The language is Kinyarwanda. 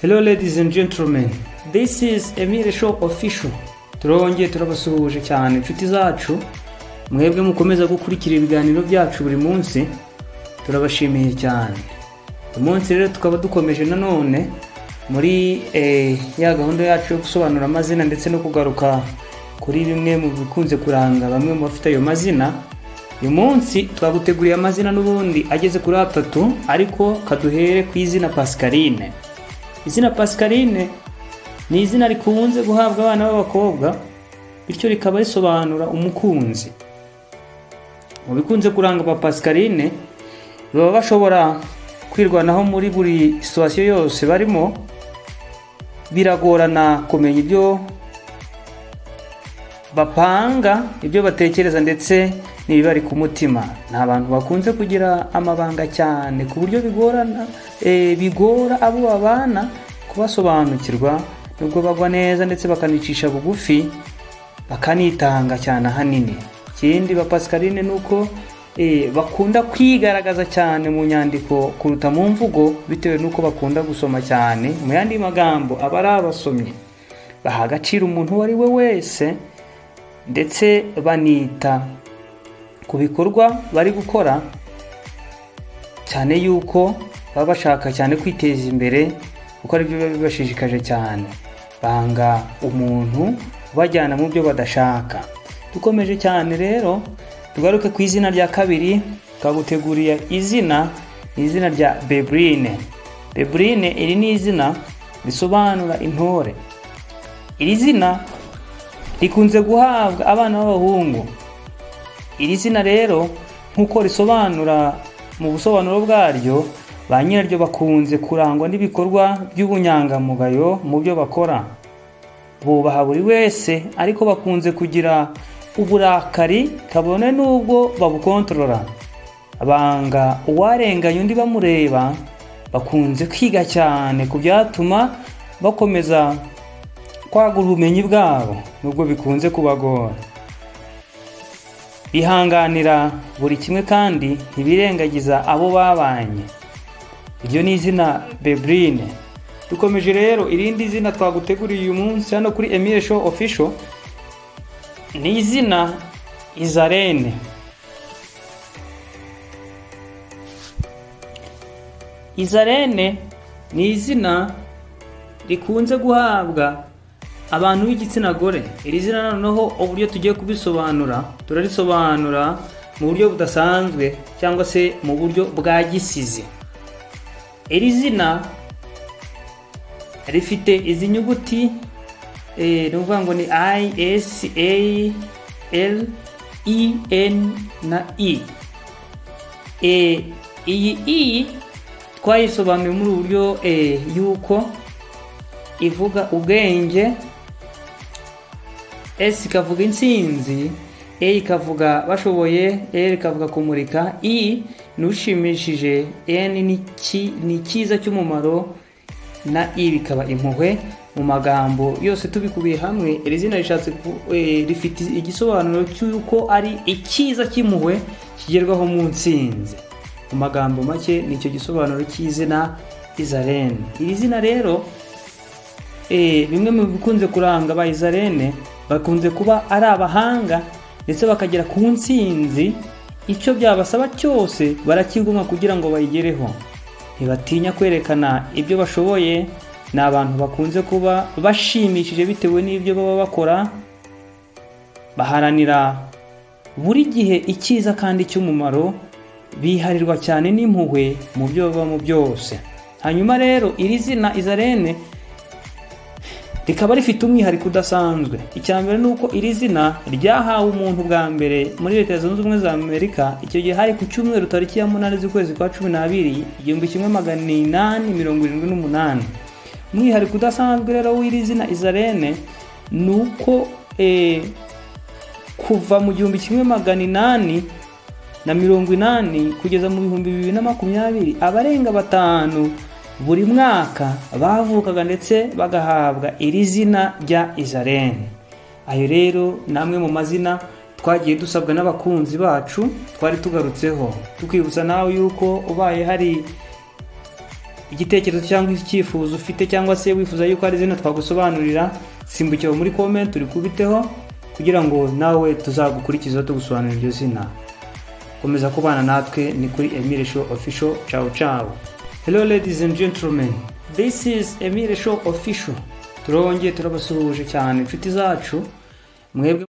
Hello ladies and gentlemen, this is Emile Show Official. Turongeye turabasuhuje cyane, inshuti zacu, mwebwe mukomeza gukurikira ibiganiro byacu buri munsi, turabashimiye cyane. Uyu munsi rero tukaba dukomeje nanone muri ya gahunda yacu yo gusobanura amazina ndetse no kugaruka kuri bimwe mu bikunze kuranga bamwe mu bafite ayo mazina. Uyu munsi twaguteguriye amazina n'ubundi ageze kuri atatu, ariko kaduhere ku izina Pascaline. Izina Pascaline ni izina rikunze guhabwa abana b'abakobwa, bityo rikaba risobanura umukunzi. Mu bikunze kuranga ba Pascaline, baba bashobora kwirwanaho muri buri situation yose barimo. Biragorana kumenya ibyo bapanga, ibyo batekereza ndetse n'ibibari ku mutima. Ni abantu bakunze kugira amabanga cyane, ku buryo bigorana, bigora abo babana kubasobanukirwa, nubwo bagwa neza ndetse bakanicisha bugufi, bakanitanga cyane ahanini. Ikindi ba Pascaline ni uko bakunda kwigaragaza cyane mu nyandiko kuruta mu mvugo, bitewe n'uko bakunda gusoma cyane. Mu yandi magambo, aba ari abasomyi, baha agaciro umuntu uwo ari we wese, ndetse banita ku bikorwa bari gukora cyane, yuko baba bashaka cyane kwiteza imbere, kuko aribyo biba bibashishikaje cyane. Banga umuntu ubajyana mu byo badashaka. Dukomeje cyane rero, tugaruke ku izina rya kabiri. Twaguteguriye izina, ni izina rya Bebrine. Bebrine, iri ni izina risobanura intore. Iri zina rikunze guhabwa abana b'abahungu. Iri zina rero, nk'uko risobanura mu busobanuro bwaryo, ba nyiraryo bakunze kurangwa n'ibikorwa by'ubunyangamugayo mu byo bakora. Bubaha buri wese, ariko bakunze kugira uburakari, kabone n'ubwo babukontorora. Banga uwarenganya undi bamureba. Bakunze kwiga cyane ku byatuma bakomeza kwagura ubumenyi bwabo, nubwo bikunze kubagora. Bihanganira buri kimwe kandi ntibirengagiza abo babanye. Iryo ni izina Bebrine. Dukomeje rero, irindi zina twaguteguriye uyu munsi hano kuri Emile Show Official ni izina Izarene. Izarene ni izina rikunze guhabwa abantu b'igitsina gore. Iri zina noneho, uburyo tugiye kubisobanura, turarisobanura mu buryo budasanzwe cyangwa se mu buryo bwa gisizi. Iri zina rifite izi nyuguti, ni ukuvuga ngo ni I, S, A, L, E, N na E. Iyi I twayisobanuye muri ubu buryo, yuko ivuga ubwenge, S ikavuga intsinzi, A ikavuga bashoboye, L ikavuga kumurika, E ni ushimishije, N ni icyiza cy'umumaro, na I bikaba impuhwe. Mu magambo yose tubikubiye hamwe, iri zina rishatse rifite igisobanuro cy'uko ari icyiza cy'impuhwe kigerwaho mu ntsinzi. Mu magambo make, nicyo gisobanuro cy'izina Izarene. Iri zina rero, bimwe mu bikunze kuranga ba Izarene, bakunze kuba ari abahanga ndetse bakagera ku ntsinzi. Icyo byabasaba cyose barakigomwa kugira ngo bayigereho. Ntibatinya kwerekana ibyo bashoboye. Ni abantu bakunze kuba bashimishije bitewe n'ibyo baba bakora. Baharanira buri gihe icyiza kandi cy'umumaro. Biharirwa cyane n'impuhwe mu byo babamo byose. Hanyuma rero, iri zina Izarene rikaba rifite umwihariko udasanzwe. Icya mbere ni uko iri zina ryahawe umuntu bwa mbere muri Leta Zunze Ubumwe za Amerika. Icyo gihe hari ku cyumweru, tariki ya 8 z'ukwezi kwa 12, 1878. Umwihariko udasanzwe rero w'iri zina Izarene ni uko kuva mu 1880 kugeza mu 2020, abarenga batanu buri mwaka bavukaga ndetse bagahabwa iri zina rya Izarene. Ayo rero ni amwe mu mazina twagiye dusabwa n'abakunzi bacu, twari tugarutseho, tukibutsa nawe yuko ubaye hari Igitekerezo cyangwa icyifuzo ufite, cyangwa se wifuza yuko hari izina twagusobanurira, simbukira muri comment urikubiteho kugira ngo nawe tuzagukurikizeho tugusobanurira iryo zina. Komeza kubana natwe, ni kuri Emile Show Official. Ciao ciao. Hello ladies and gentlemen, this is Emile Show Official. Turongeye turabasuhuje cyane, inshuti zacu mwebwe.